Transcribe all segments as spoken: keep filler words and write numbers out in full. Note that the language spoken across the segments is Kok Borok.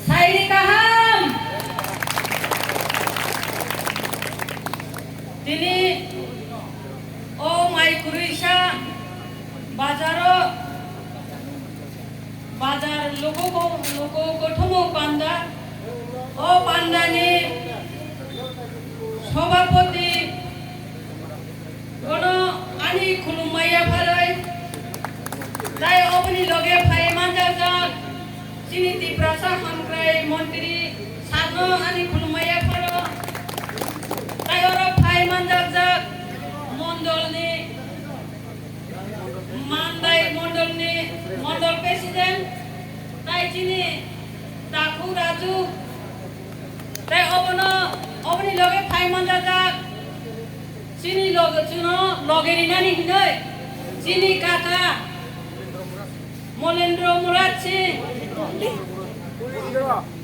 Saini kaham. Tini o mai kwrwisa bazaro, bazar luku ko-, luku kothomo panda. O pandani sobhapoti bono ani khulumma yapharwi, tai oboni loge phai manjak jak chini Tiprasa hamkrai montri sakno ani khulumma yapharo, tai oro phai manjak jak mondolni, Mandai mondolni mondol president, tai chini Takhuk Raju, tai obono, oboni loge phai manjajak. Chini loge, chwngno loge rinani hinwi chini kaka Molendro Murad Singh.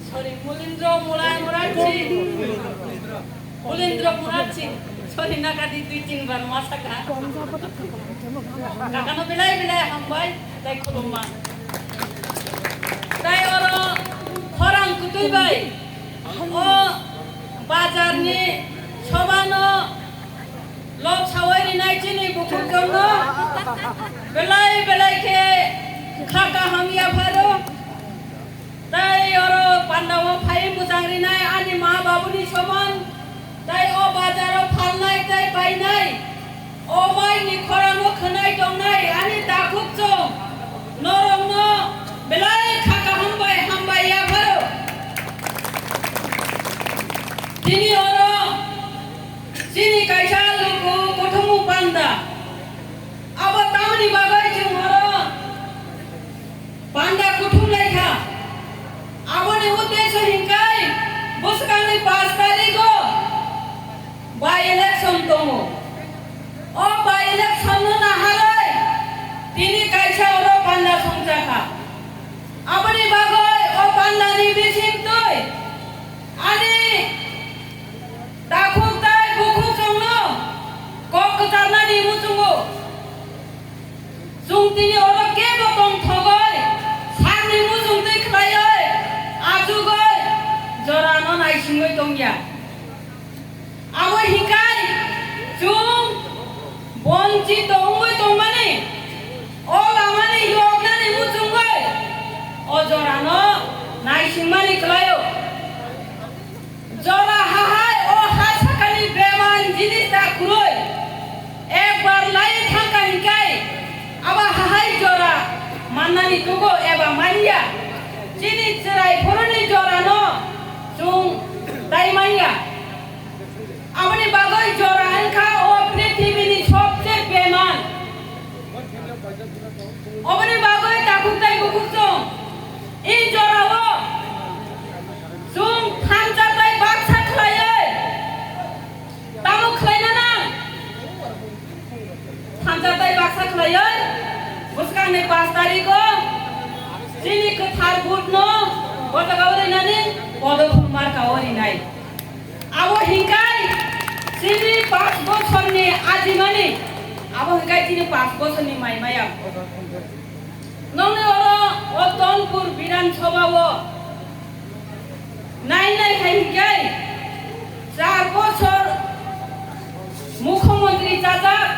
Sorry, Molendro Murad, Murad Singh. Molendro Murad Singh. Sorry, nakadi dui tin bar ma saka. Kakano belai belai hambai, tai khulumma. Tai oro khorang kutui bai. O bazarni sobhano lok sawai rinai chini bukhuk jongno belai belai khe kha kaham yapharo. Tai oro pandao phai mwchang rinai ani ma babuni soman, tai o bazaro phalnai tai painai. O maini khorano khwnai tongnai ani takhuk chwng norokno belai kha kaham bai hambai yapharo. Tini oro chini kaisa luku kothomu panda. Abo tamni bagwi chwng oro panda kuthum lai kha. Aboni uddesho hinkai bwskangni pash tarikgo by election tongo. O by election no naharwi tini kaisa oro panda songcha kha. Aboni bagwi o pandani bisingtwi ani takhuk tai bukhuk chwngno kok kwcharnani muchungo. Chwng tini oro kebo tongthogwi sakni muchungtwi khlaiwi achugwi jorano naisingwi tongya. Abo hikai chwng bonchito wngwi tongmani o lamani yoknani muchungwi o jorano naisingmani khlaio. Jora hahai o ha sakani beman jinis ta kwrwi ekbar lai thangkha hinkai abo hahai jora mannani tugo eba manya. Chini chwrai phoroni jorano chwng tai manya. Aboni bagwi jora wngkha o prithibini sobse beman. Oboni bagwi takhuk tai bukhuk chwng. I jorao chwng thansa tai baksa khlaiwi tamo khlaina nang? Thansa tai baksa khlaiwi bwskangni pash tarikgo chini kwthar vote no o jagao rinani podophul markao rinai. Abo hinkai chini pash bosorni ajimani, abo hinkai chini pash bosorni mai maya. Nongni oro o Tonpur Bidhan Sabha o nai nai khai hinkai char bosor Mukhyamantri chajak,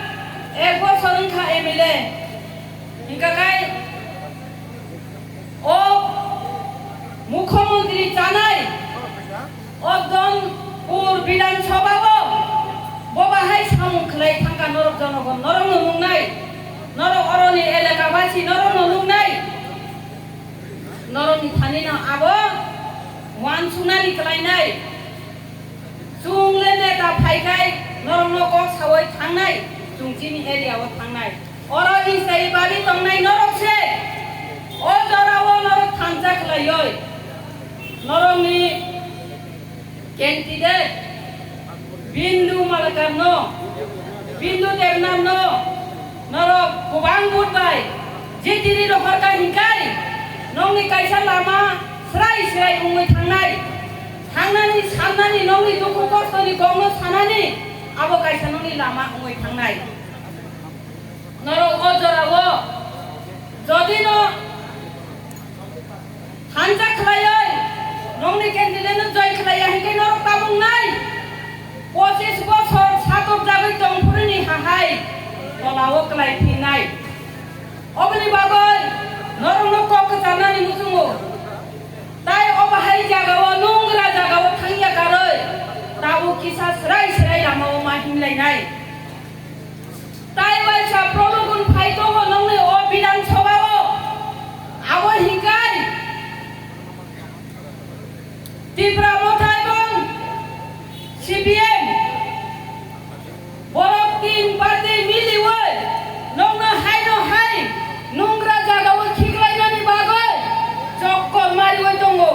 ek bosor wngkha M L A. Hinka khai o Mukhyamantri chanai o Tonpur Bidhan Sabha o bo bahai samung khlai thangkha norok jonogon, norokno nungnai, norok oroni elaka basi norokno nungnai, norokni thanino abo uansuknani khlainai. Chwng le neta phaikhai norokno kok sawi thangnai, chwng chini area o thangnai. Oro Israel babi tongnai norok se. O jora o norok thansa khlaioi. Norokni candidate Bindu Malakar no, Bindu Debnath no, norok kubang vote bai jitiri rohorkha hinkai nongni kaisa lama srai srai wngwi thangnai. Thangnani, sannani, nongni dukhu kostoni kokno sanani, abo kaisa nongni lama wngwi thangnai. Norok o jorao jodi no thansa khlaioi, Tola o kwlai phinai. Oboni bagwi norokno kok kwcharnani muchungo. Tai obo hai jagao, nungra jagao thangya karwi tabuk kisa swrai swrai lamao ma himlainai. Tai waisa prologun phai tongo nongni o Bidhan Sabhao. Abo hinkai Tipra Motha ebong C P M borok tin party miliwi nongno haino hai nungra jagao khiklainani bagwi chokko mariwi tongo.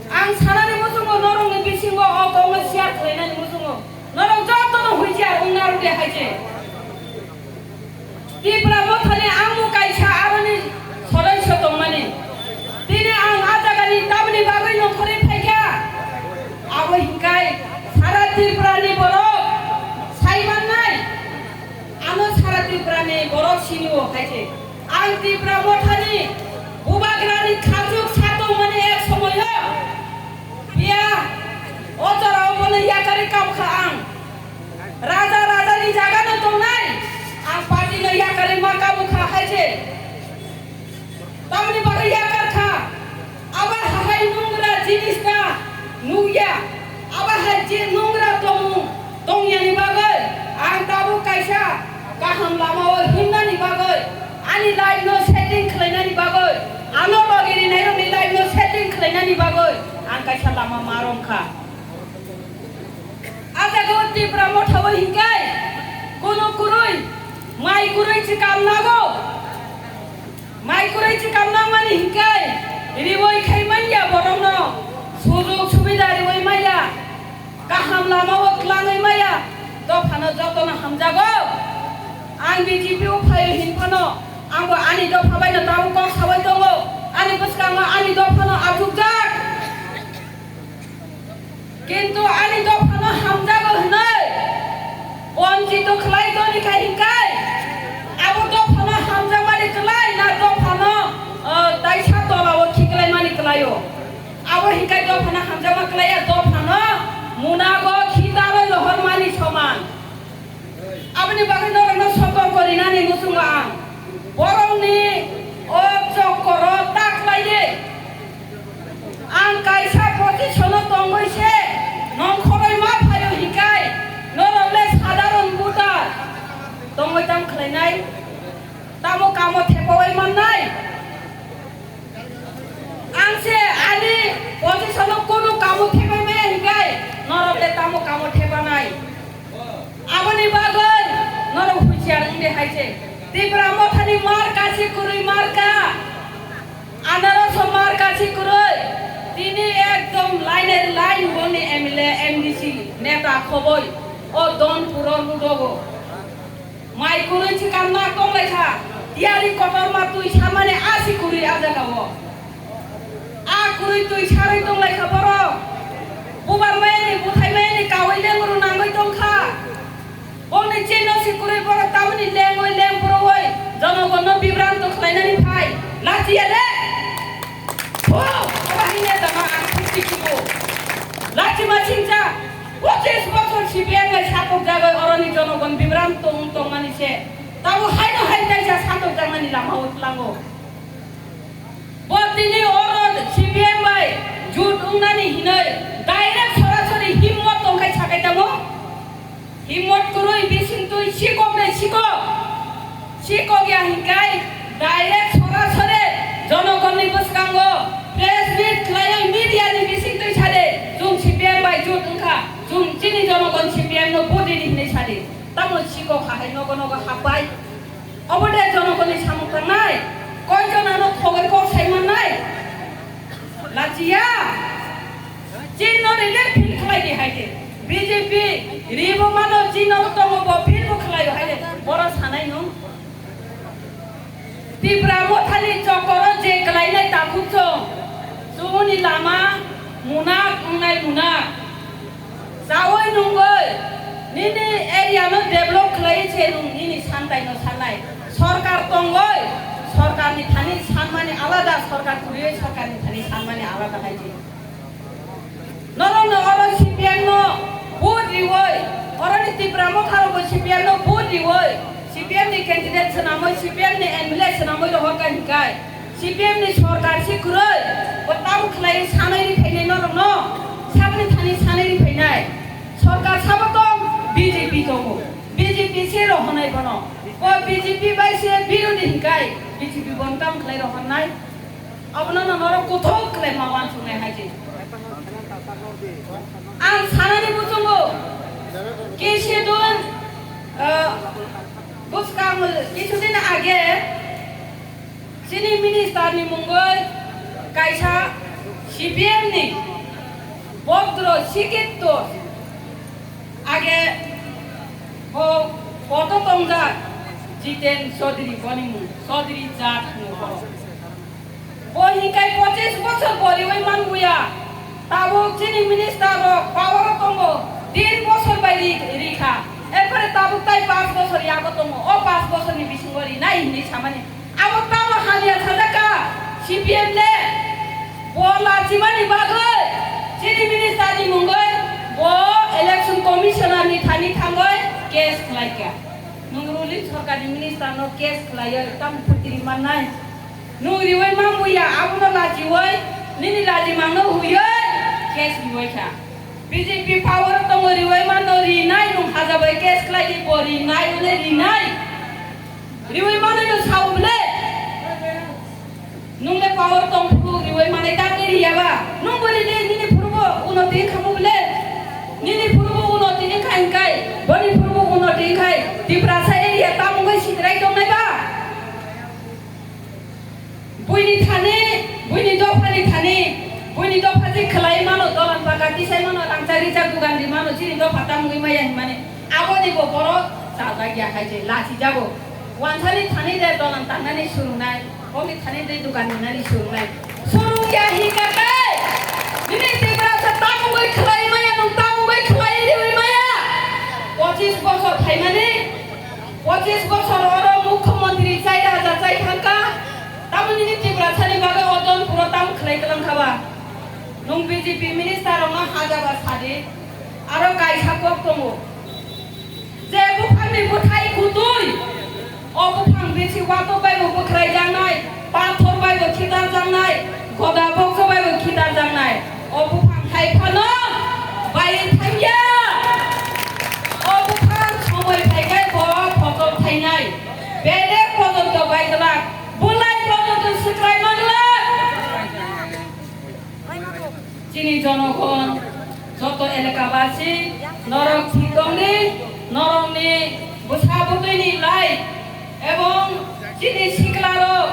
Ang sanani muchungo norokni bisingo o kokno share khlainani muchungo norok jotono huijar wngna rwdi hai se. Tipra Mothani ang bo kaisa aroni sodosyo tongmani. Tini ang a jagani tamni bagwi nongkhorwi phaikha. Abo hinkai sara Tripurani borok sai mannai. Ano sara Tripurani borok sinio hai se. Ang Tipra Mothani bubagrani khachuk satongmani ek somoyo. Phiya o jorao bono yakarwi kabkha ang. Raja rajani jagano tongnai, ang partyno yakarwi ma kabukha hai se. Tamni bagwi yakarkha, abo hai nungra jinisno nukya, abo hai je nungra tongmung tongyani bagwi ang tabuk kaisa kaham lamao himnani bagwi, ani life no setting khlainani bagwi, ano logi rinairokni life no setting khlainani bagwi ang kaisa lama ma romkha. A jaga o Tipra Motha o hinkai kunu kwrwi, mai kwrwi chikam nago. Mai kwrwi chikam nangmani hinkai riwi khai manya borokno, sujug subida riwi manya, kaham lama o twlangwi manya, dophano jotono hamjago. Ang B J P o phaio hinphano, angbo ani dopha baino tabuk kok sawi tongo, ani bwskango ani dophano achukjak. Kintu ani dophano hamjago hwnwi bonchito khlai toni khai hinkai, abo dophano hamjakmani kwlai na dophano, o, taisa tolao khiklaimani kwlaio. Abo hinkai dophano hamjakma kwlaiya, dophano munago khitarwi lohormani soman. Aboni bagwi norokno sotorko rinani muchungo ang. Borokni o chokoro ta khlai di. Ang kaisa position-o tongwi se nongkhorwi ma phaio hinkai norok le sadharon voter tongwi tang khlainai? Tamo kamo thepaui mannai? Ang se ani position-o kunu kamo thepai maya hinkai norok le tamo kamo thepanai? Aboni bagwi norok husiar wngdi hai se. Tipra Mothani marka se kwrwi marka. Anaroso marka se kwrwi. Tini ekdom line line boni M L A, M D C neta khoboi o Donpuro ludogo. Mai kwrwi chikam na tonglaikha. Tiyari kotorma twi samani asi kwrwi a jagao. A kwrwi twi sarwi tonglaikha borok. Bubar mayani, buthai mayani kawi lengru nangwi tongkha. Bongni chino si kwrwi borok tamoni lengwi lengpurwi jonogonno bibranto khlainani phai. Lachiya de? Bo, abo haino tama ang thukti chubu. Lachima singcha. Pochis bochor C P M bai satok jagoi oroni jonogon bibranto wng tongmani se. Tamo haino hai kaisa satok jaknani lama o tlango. Bo tini oro C P M bai jut wngnani hinwi direct sorasori himmot tongkhai sakai tamo? Himmot kwrwi bisingtwi sikok de sikok. Sikok ya hinkai direct sorasori jonogonni bwskango press meet khlaiwi media ni bisingtwi sade, chwng C P M bai jut wngkha, chwng chini jonogon C P M no vote rini hinwi sadi. Tamo sikok hahai nogo nogo habbai. Obo de jonogonni samung tangnai? Koi jonano khogwi kok sai mannai? Lachiya? Chinno rile phin khlai di hai de. B J P ribo mano chinno tongo bo phin bo khlaio hai de. Boro sanai no. Tipra Mothani chokoro je klainai takhuk chong. Chumuni lama munak wngnai munak. Chaui nungwi nini area no develop khlai se nung nini santai no sanai. Sorkar tongoi, sorkar ni thani sanmani alada, sorkar kwrwi sorkar ni thani sanmani alada hai di. Norok no oro C P M no vote riwi Oroni Tipra Motha rok bo C P M no vote riwi, C P M ni candidate swnamwi, C P M ni M L A swnamwi rohor kha hinkai, C P M ni sorkar si kwrwi, bo tamo khlai sanai ri phainai norok no, saboni thani sanai ri phainai. Sorkar sabo tong B J P tongo, B J P se rohonai bono, bo B J P bai se birodhi hinkai, B J P bo tamo khlai rohornai. Abono no norok kuthuk khlai ma uansuknai hai se. Ang sanani muchungo kisi dun, ah, bwskang kisudin age chini minister ni mungwi kaisa C P M ni bodro sikitto age bo poto tongjak Jiten Chaudhary boni mung Chaudhary jat hwnwi borok. Bo hinkai pochis bochor bo riwi manbuya. Tabuk chini minister rok power o tongo, tin bochor bai ri, rikha. Erpore tabuk tai panch bochor yago tongo. O panch bochor ni bisingo rinai hinwi samani. Abo tamo hamya sajak kha C P M le. Bo lachimani bagwi chini minister ni mungwi bo election commissioner ni thani thangwi case khlai kha. Nwng ruling sorkar ni minister no case khlaiwi tamo phutiri mannai. Nwng riwi manbuya, abono lachiwi, nini lachimangno huiwi case riwi kha. B J P power o tongo, riwi manno rinai, nwng hajabai case khlai di, bo rinai, hwnwi rinai. Riwi manwi no sao bwle. Nwng le power tong phuru riwi manai ta khe riya ba. Nwng bo rini, nini phuru bo uno twi khamu bwle. Nini phuru bo uno twi khai hinkai, boni phuru bo uno twi khai. Tiprasa area tamo wngwi sitrai tongnai ba. Buini thani, buini dophani thani, buini dopha je khlai mano, dolan baka tisai mano, rangchak rijak dugan ri mano, chini dopha tamungwi maya hinmani. Aboni bo borok chajak ya hai je, lachi jago. Wansani thani de dolan tangnani surungnai, boni thani de dugan rinani surungnai. Surung ya hinka kai, nini Tiprasa tamungwi khlai maya, nwng tamungwi khlai riwi maya. Pochis bochor phaimani, Pochis bochor oro mukhyamantri chai raja chai thangkha, tamoni ni Tiprasani bagwi o don puro tam khlai twlang kha ba? Nwng B J P minister rokno hajaba sadi, aro kaisa kok tongo, je buphangni bwthai kutui, o buphang bisi watok bai bo bwkhwrai jaknai, pathor bai bo khitar jaknai, goda bokso bai bo khitar jaknai. O buphang hai phano bai thangya. O buphang somoi phaikai bo photol thainai. Bedek pojonto bai glak. Bulai pojonto swkrai ma glak. Chini jonogon, joto elaka basi, norok thik tongni, norokni bwsa bwtwini lai, ebong chini siklarok,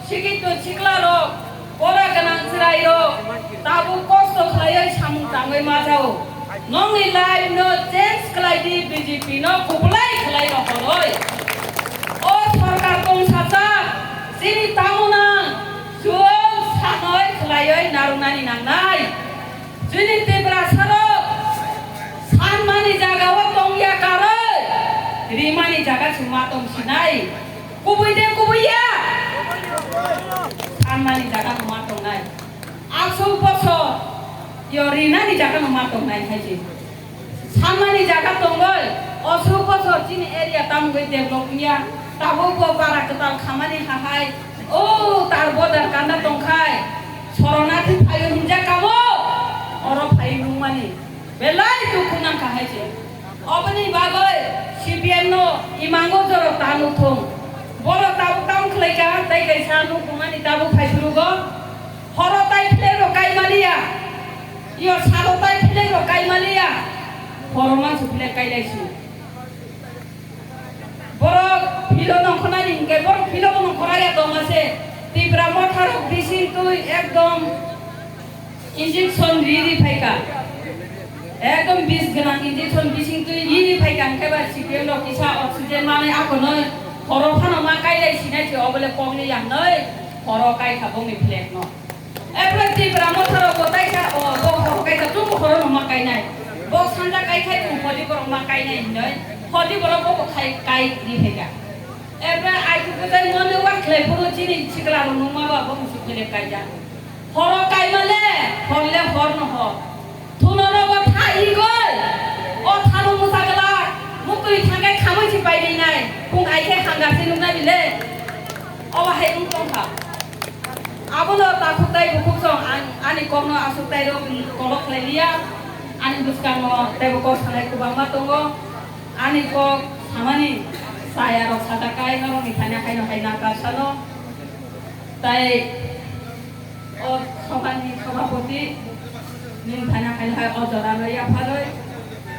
sikitto siklarok, Pora gwnang chwrairok tabuk kosto khlaiwi samung tangwi ma jao. Nokni life no change khlai di, B J P no kubulai khlai rohoroi. O sorkar tongsacha chini tamo nang chwng sanoi khlaiwi narwknani nangnai. Chini Tiprasarok sanmani jagao tongya karwi rimani jaga se ma tong sinai. Kubui de kubui ya? Sanmani jaga no ma tongnai. Aswk bosor yo rinani jaga no ma tongnai hai se. Sanmani jaga tongoi, aswk bosor chini area tamgwi develop wngya. Tabuk bo bara kwtal khamani hahai. O tar bodar kanda tongkhai. Sorona thi phaio hinjak kamo. Oro phai nungmani. Belai dukhu nangkha hai se. Oboni bagwi C P M no imango joro ta nukthung. Borok tabuk tamo khlaikha, tei kaisa nukhungmani tabuk phaiphrugo. Horo tai flag rok kai maliya. Iyo salo tai flag rok kai maliya. Horo mansu flag kai laisi. Borok philo nongkhornani hinkhe, borok philo bo nongkhorya tongma se. Tipra motharok bising twi ekdom injection ri ri phaikha. Ekdom bis gwnang injection bising twi ri ri phaikha, hinkhe ba C P M rok kisa oxygen manwi akonoi horo phano ma kailai sinai se, obole kokni yangnoi horo kaikha bongni flag no. Ebole Tipra motharok bo taikha, o, bo horo kaikha, chwngbo horo no ma kainai. Bo sanja kaikhai, chwng hodi borok ma kainai hinoi, hodi borok bo bo khai, kai ri phaikha. Ebole aitu kwtai mone wa khlai phuru chini sikla rok nungma ba bo musu phele kaijak. Horo kaimale, horle hor no hor. Thuno nogo tha igoi. O thano mwsagwla Pai rinai, kung ai khe hangga se nukna bile. Obo hai wng tong kha. Abono takhuk tai bukhuk song ang ani kokno aswk tai rok kolok khlai liya. Ani bwskango teibo kok sanai kwbangma tongo. Ani kok samani chaya rok sajak kai norokni thani haino hai nakar sano. Tai o sobani sobhapoti nini thani haino hai o jora no yapharwi.